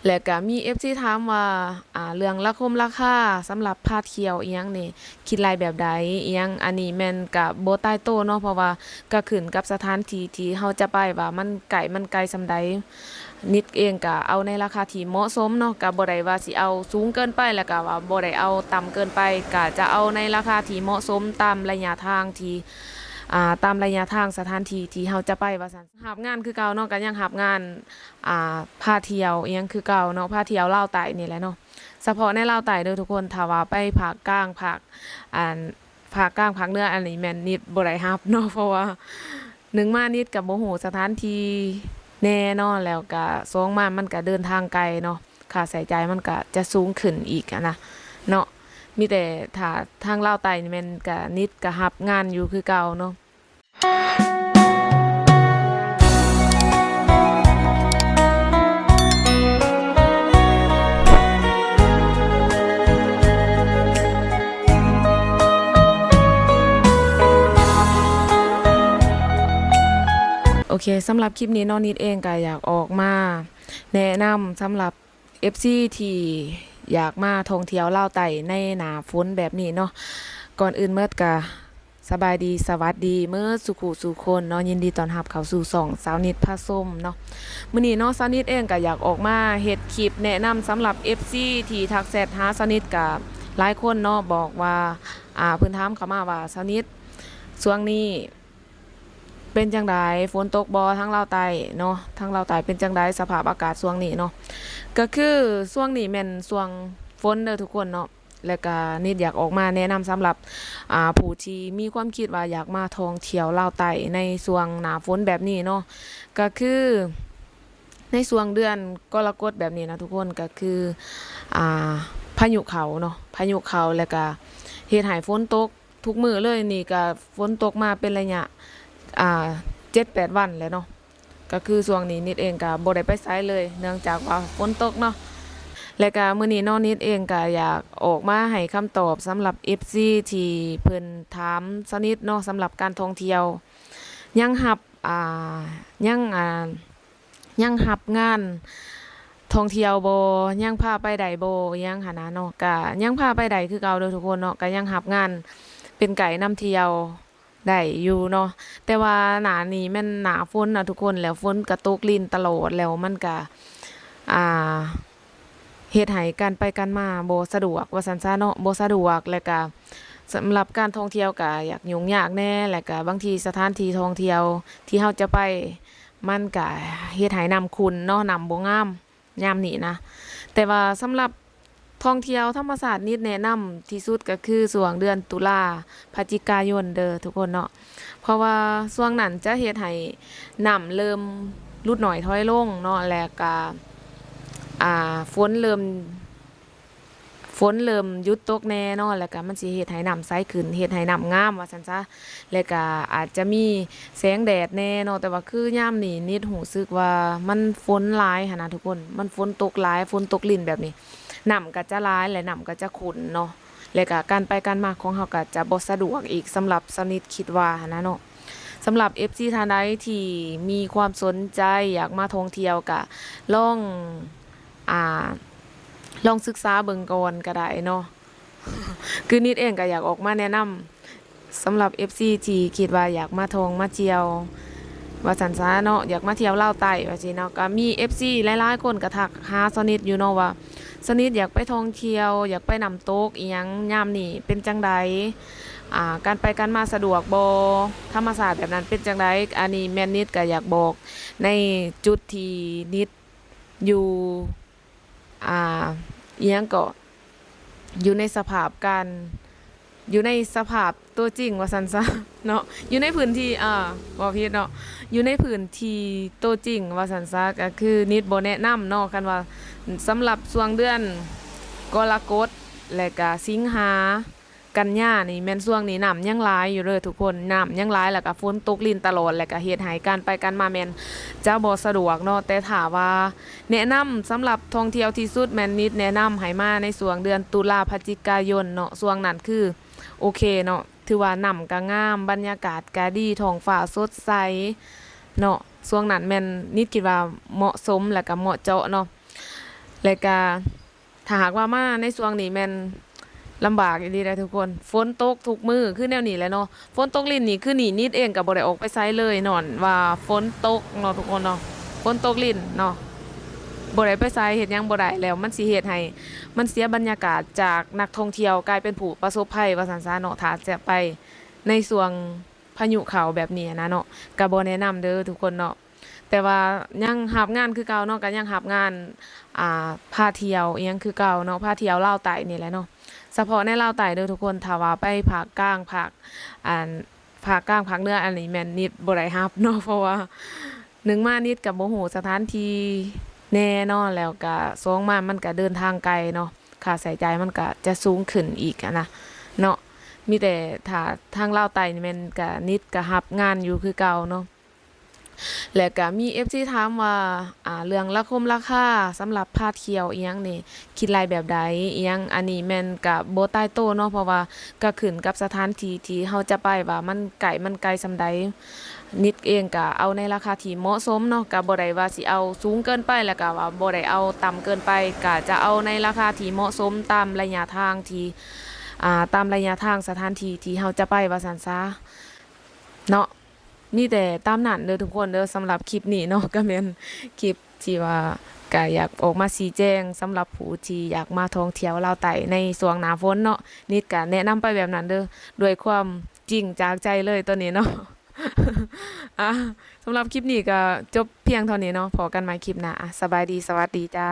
ແລະກະມີເອັຟຊີຖາມວ່າ ອ່າ ເລື່ອງລາຄົມລາຄາສຳລັບພາທ່ຽວອີ່ຫຍັງນີ້ ຄິດໄລ່ແບບໃດອີ່ຫຍັງ ອັນນີ້ແມ່ນກະບໍ່ຕາຍໂຕເນາະ ເພາະວ່າກະຂຶ້ນກັບສະຖານທີ່ທີ່ເຮົາຈະໄປວ່າມັນໃກ້ມັນໄກສ່ຳໃດ. ນິດເອງກະເອົາໃນລາຄາທີ່ເໝາະສົມເນາະ ກະບໍ່ໄດ້ວ່າຊິເອົາສູງເກີນໄປ ແລະກະວ່າບໍ່ໄດ້ເອົາຕ່ຳເກີນໄປ ກະຈະເອົາໃນລາຄາທີ່ເໝາະສົມຕາມໄລຍະທາງທີ່ ອ່າ ຕາມໄລຍະທາງສະຖານທີ່ທີ່ເຮົາຈະໄປວ່າຊັ້ນ. ຮັບງານຄືເກົ່າເນາະ ກໍຍັງຮັບງານ ອ່າ ພາທ່ຽວອີ່ຫຍັງຄືເກົ່າເນາະ ພາທ່ຽວລາວໃຕ້ນີ້ແຫຼະເນາະ ສະເພາະໃນລາວໃຕ້ເດີທຸກຄົນ. ຖ້າວ່າໄປພາກກາງ ພາກ ອັນ ພາກກາງ ພາກເໜືອ ອັນນີ້ແມ່ນນິດບໍ່ໄດ້ຮັບເນາະ ເພາະວ່າໜຶ່ງມານິດກໍບໍ່ຮູ້ສະຖານທີ່ແນ່ເນາະ ແລ້ວກໍສອງມາມັນກໍເດີນທາງໄກເນາະ ຄ່າໃຊ້ຈ່າຍມັນກໍຈະສູງຂຶ້ນອີກຫັ້ນນະເນາະ. ມີແຕ່ຖ້າທາງລາວໃຕ້ນີ້ແມ່ນກໍ ນິດກໍຮັບງານຢູ່ຄືເກົ່າເນາະ. ໂອເຄ ສຳລັບຄລິບນີ້ເນາະ ນິດເອງກໍຢາກອອກມາແນະນຳສຳລັບ ເອັຟຊີທີ່ຢາກມາທ່ອງທ່ຽວລາວໃຕ້ໃນໜ້າຝົນແບບນີ້ເນາະ. ກ່ອນອື່ນໝົດກະສະບາຍດີ ສະຫວັດດີເໝິດສູ່ຄູ່ສູ່ຄົນເນາະ ຍິນດີຕ້ອນຮັບເຂົ້າສູ່ຊ່ອງສາວນິດພາຊົມເນາະ. ມື້ນີ້ເນາະ ສາວນິດເອງກະຢາກອອກມາເຮັດຄລິບແນະນຳສຳລັບເອັຟຊີທີ່ທັກແຊັດຫາສາວນິດ ກະຫຼາຍຄົນເນາະ ບອກວ່າ ອ່າ ເພິ່ນຖາມເຂົ້າມາວ່າ ສາວນິດ ຊ່ວງນີ້ ເປັນຈັ່ງໃດ ຝົນຕົກບໍ່ທາງລາວໃຕ້ເນາະ ທາງລາວໃຕ້ເປັນຈັ່ງໃດສະພາບອາກາດຊ່ວງນີ້ເນາະ. ກໍຄືຊ່ວງນີ້ແມ່ນຊ່ວງຝົນເດີທຸກຄົນເນາະ ແລະກະນິດຢາກອອກມາແນະນຳສຳລັບ ອ່າ ຜູ້ທີ່ມີຄວາມຄິດວ່າຢາກມາທ່ອງທ່ຽວລາວໃຕ້ໃນຊ່ວງໜ້າຝົນແບບນີ້ເນາະ. ກໍຄືໃນຊ່ວງເດືອນກໍລະກົດແບບນີ້ນະທຸກຄົນ ກໍຄື ອ່າ ພາຍຸເຂົ້າເນາະ ພາຍຸເຂົ້າ ແລະກະເຮັດໃຫ້ຝົນຕົກ ທຸກມື້ເລີຍ ນີ້ກະຝົນຕົກມາເປັນໄລຍະ ອ່າ ເຈັດແປດວັນແລ້ວເນາະ. ກະຄືຊ່ວງນີ້ນິດເອງກະບໍ່ໄດ້ໄປໃສເລີຍ ເນື່ອງຈາກວ່າຝົນຕົກເນາະ. ແລະກະມື້ນີ້ເນາະ ນິດເອງກະຢາກອອກມາໃຫ້ຄຳຕອບສຳລັບເອັຟຊີທີ່ເພິ່ນຖາມສາວນິດເນາະ ສຳລັບການທ່ອງທ່ຽວ ຍັງຮັບ ອ່າ ຍັງ ອ່າ ຍັງຮັບງານທ່ອງທ່ຽວບໍ່ ຍັງພາໄປໄດ້ບໍ່ ອີ່ຫຍັງຫັ້ນນະເນາະ. ກະຍັງພາໄປໄດ້ຄືເກົ່າເດີທຸກຄົນເນາະ ກະຍັງຮັບງານເປັນໄກນຳທ່ຽວໄດ້ຢູ່ເນາະ. ແຕ່ວ່າໜ້ານີ້ແມ່ນໜ້າຝົນນະທຸກຄົນ ແລ້ວຝົນກະຕົກລິນຕະຫຼອດ ແລ້ວມັນກະ ອ່າ ເຮັດໃຫ້ການໄປການມາບໍ່ສະດວກວ່າຊັ້ນຊະເນາະ ບໍ່ສະດວກ. ແລະກະສຳລັບການທ່ອງທ່ຽວກະຢາກຫຍຸ້ງຍາກແດ່ ແລະກະບາງທີສະຖານທີ່ທ່ອງທ່ຽວທີ່ເຮົາຈະໄປ ມັນກະເຮັດໃຫ້ນ້ຳຂຸ່ນເນາະ ນ້ຳບໍ່ງາມຍາມນີ້ນະ. ແຕ່ວ່າສຳລັບທ່ອງທ່ຽວທຳມະຊາດ ນິດແນະນຳທີ່ສຸດກໍຄືຊ່ວງເດືອນຕຸລາ ພະຈິກາຍົນເດີທຸກຄົນເນາະ ເພາະວ່າຊ່ວງນັ້ນຈະເຮັດໃຫ້ນ້ຳເລີ່ມຫຼຸດໜ້ອຍຖອຍລົງເນາະ ແລະກະ ອ່າ ຝົນເລີ່ມ ຝົນເລີ່ມຢຸດຕົກແດ່ເນາະ ແລ້ວກະມັນຊິເຮັດໃຫ້ນ້ຳໃສຂຶ້ນ ເຮັດໃຫ້ນ້ຳງາມວ່າຊັ້ນຊະ ແລ້ວກະອາດຈະມີແສງແດດແດ່ເນາະ. ແຕ່ວ່າຄືຍາມນີ້ນິດຮູ້ສຶກວ່າມັນຝົນຫຼາຍຫັ້ນນະທຸກຄົນ ມັນຝົນຕົກຫຼາຍ ຝົນຕົກລິນແບບນີ້ ນ້ຳກະຈະຫຼາຍ ແລະນ້ຳກະຈະຂຸ່ນເນາະ ແລ້ວກະການໄປການມາຂອງເຮົາກະຈະບໍ່ສະດວກອີກ ສຳລັບສາວນິດຄິດວ່າຫັ້ນນະເນາະ. ສຳລັບເອັຟຊີທ່ານໃດທີ່ມີຄວາມສົນໃຈຢາກມາທ່ອງທ່ຽວກະລອງ ອ່າ ລອງສຶກສາເບິ່ງກ່ອນກໍໄດ້ເນາະ. ຄືນິດເອງກໍຢາກອອກມາແນະນຳ ສຳລັບເອັຟຊີທີ່ຄິດວ່າຢາກມາທ່ອງມາທ່ຽວວ່າຊັ້ນຊະເນາະ ຢາກມາທ່ຽວລາວໃຕ້ວ່າຊີ້ເນາະ. ກໍມີເອັຟຊີຫຼາຍໆຄົນກໍທັກຫາສາວນິດຢູ່ເນາະວ່າ ສາວນິດຢາກໄປທ່ອງທ່ຽວ ຢາກໄປນ້ຳຕົກອີ່ຫຍັງ ຍາມນີ້ເປັນຈັ່ງໃດ ອ່າ ການໄປການມາສະດວກບໍ່ ທຳມະຊາດແບບນັ້ນເປັນຈັ່ງໃດ. ອັນນີ້ແມ່ນນິດກໍຢາກບອກໃນຈຸດທີ່ນິດ ຢູ່ ອ່າ ອີ່ຫຍັງເກາະ ຢູ່ໃນສະພາບການ ຢູ່ໃນສະພາບຕົວຈິງວ່າຊັ້ນຊະເນາະ ຢູ່ໃນພື້ນທີ່ ອ່າ ເວົ້າຜິດເນາະ ຢູ່ໃນພື້ນທີ່ຕົວຈິງວ່າຊັ້ນຊະ ກໍຄືນິດບໍ່ແນະນຳເນາະ. ຄັນວ່າສຳລັບຊ່ວງເດືອນກໍລະກົດ ແລະກະສິງຫາ ກັນຍານີ້ແມ່ນຊ່ວງນີ້ນ້ຳຍັງຫຼາຍຢູ່ເດີທຸກຄົນ ນ້ຳຍັງຫຼາຍ ແລ້ວກະຝົນຕົກລິນຕະຫຼອດ ແລ້ວກະເຮັດໃຫ້ການໄປການມາແມ່ນຈະບໍ່ສະດວກເນາະ. ແຕ່ຖ້າວ່າແນະນຳສຳລັບທ່ອງທ່ຽວທີ່ສຸດ ແມ່ນນິດແນະນຳໃຫ້ມາໃນຊ່ວງເດືອນຕຸລາ ພະຈິກາຍົນເນາະ ຊ່ວງນັ້ນຄືໂອເຄເນາະ ຖືວ່ານ້ຳກະງາມ ບັນຍາກາດກະດີ ທ້ອງຟ້າສົດໃສເນາະ. ຊ່ວງນັ້ນແມ່ນນິດຄິດວ່າເໝາະສົມ ແລ້ວກະເໝາະເຈາະເນາະ. ແລະກະ ຖ້າຫາກວ່າມາໃນຊ່ວງນີ້ແມ່ນລຳບາກອີ່ຫຼີເດ້ທຸກຄົນ, ຝົນຕົກທຸກມື້ຄືແນວນີ້ແຫຼະເນາະ. ຝົນຕົກລິນນີ້ຄືນີ້ ນິດເອງກໍບໍ່ໄດ້ອອກໄປໃສເລີຍ ຍ້ອນວ່າຝົນຕົກເນາະທຸກຄົນເນາະ, ຝົນຕົກລິນເນາະ, ບໍ່ໄດ້ໄປໃສ ເຮັດຫຍັງບໍ່ໄດ້ ແລ້ວມັນຊິເຮັດໃຫ້ມັນເສຍບັນຍາກາດຈາກນັກທ່ອງທ່ຽວ ກາຍເປັນຜູ້ປະສົບໄພວ່າຊັ້ນຊະເນາະ. ຖ້າຈະໄປໃນຊ່ວງພາຍຸເຂົ້າແບບນີ້ນະເນາະ ກໍບໍ່ແນະນຳເດີທຸກຄົນເນາະ. ແຕ່ວ່າຍັງຮັບງານຄືເກົ່າເນາະ, ກໍຍັງຮັບງານ ອ່າ ພາທ່ຽວອີ່ຫຍັງຄືເກົ່າເນາະ, ພາທ່ຽວລາວໃຕ້ນີ້ແຫຼະເນາະ. ສະເພາະໃນລາວໃຕ້ເດີທຸກຄົນ, ຖ້າວ່າໄປພາກກາງ ພາກ ອັນ ພາກກາງ ພາກເໜືອ ອັນນີ້ແມ່ນນິດບໍ່ໄດ້ຮັບເນາະ, ເພາະວ່າໜຶ່ງມານິດກໍບໍ່ຮູ້ສະຖານທີ່ແນ່ເນາະ, ແລ້ວກໍສອງມາມັນກໍເດີນທາງໄກເນາະ, ຄ່າໃຊ້ຈ່າຍມັນກໍຈະສູງຂຶ້ນອີກຫັ້ນນະເນາະ. ມີແຕ່ຖ້າທາງລາວໃຕ້ນີ້ແມ່ນກໍ ນິດກໍຮັບງານຢູ່ຄືເກົ່າເນາະ. ແລະກະມີເອັຟຊີຖາມວ່າ ອ່າ ເລື່ອງລາຄົມລາຄາສຳລັບພາທ່ຽວອີ່ຫຍັງນີ້ ຄິດໄລ່ແບບໃດອີ່ຫຍັງ, ອັນນີ້ແມ່ນກະບໍ່ຕາຍໂຕເນາະ, ເພາະວ່າກະຂຶ້ນກັບສະຖານທີ່ທີ່ເຮົາຈະໄປວ່າມັນໃກ້ມັນໄກສ່ຳໃດ. ນິດເອງກະເອົາໃນລາຄາທີ່ເໝາະສົມເນາະ, ກະບໍ່ໄດ້ວ່າຊິເອົາສູງເກີນໄປ ແລະກະວ່າບໍ່ໄດ້ເອົາຕ່ຳເກີນໄປ, ກະຈະເອົາໃນລາຄາທີ່ເໝາະສົມຕາມໄລຍະທາງທີ່ ອ່າ ຕາມໄລຍະທາງສະຖານທີ່ທີ່ເຮົາຈະໄປວ່າຊັ້ນຊະເນາະ. ມີແຕ່ຕາມນັ້ນເດີທຸກຄົນເດີ, ສຳລັບຄລິບນີ້ເນາະ ກໍແມ່ນຄລິບທີ່ວ່າ ກໍຢາກອອກມາຊີ້ແຈງສຳລັບຜູ້ທີ່ຢາກມາທ່ອງທ່ຽວລາວໃຕ້ໃນຊ່ວງໜ້າຝົນເນາະ. ນິດກໍແນະນຳໄປແບບນັ້ນເດີ ດ້ວຍຄວາມຈິງຈາກໃຈເລີຍຕອນນີ້ເນາະ. ອ່າ ສຳລັບຄລິບນີ້ກໍຈົບພຽງເທົ່ານີ້ເນາະ, ພໍ້ກັນໃໝ່ຄລິບໜ້າ. ອ່າ ສະບາຍດີ ສະຫວັດດີຈ້າ.